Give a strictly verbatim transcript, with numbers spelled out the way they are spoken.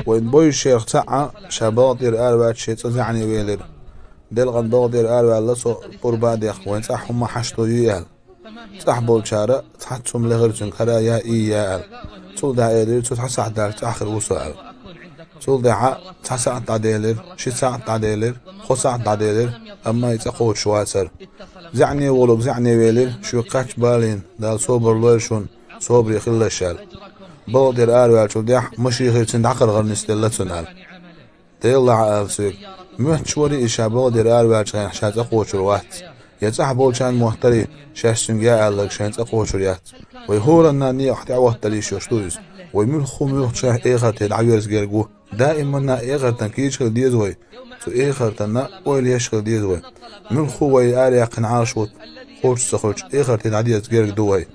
Вайн бовзачарах цхьаъ ша балха тӀера араваьлча шен цӀа зӀаьне велира. Делкъан балха тӀера араваьлла со пурба а дехка, вайн цӀахь хӀумма хьашт ду аьлла. ЦӀахь болчара цхьацца хӀума лехира цуьнга хӀара я, и я аьлла. Цул тӀаьхьа элира, цу цхьа сахьт даьлча цӀахь хир ву со аьлла. Цул тӀаьхьа цхьа сахьт дӀаделира, ши сахьт дӀаделира, кхо сахьт дӀаделира, амма и цӀа кхочуш вацара. ЗӀаьне волга зӀаьне велира, шуьга кхаьчча балийна, Дала собар лойла шуна, собаре хилалаш аьлла. Балха тӀера араваьллачул тӀаьхьа машин хир цуьнан дӀакхаргӀар нисделла цунна аьлла. Деллахь аьлла цуьнга, моьттуш варий иза ша балха тӀера араваьллачу хенахь ша цӀа кхочур вац? Я цӀахь болчарна моттарий шаьш цуьнга я аьлларг шайна цӀа кхочур яц? Вай хӀоранна некъахь тӀехӀотталуш йолуш ду иза. Вай муьлхха а муьлххачу хенахь эхартан тӀе дӀаверза герга ву. Даиманна а эхартан кийча хила деза вай. Цу эхартанна ойла еш хила деза вай. Муьлхха а вай араяьккхина Ӏалашо кхочуш ца хуьлча, эхартан тӀе дӀадерза герга ду вай.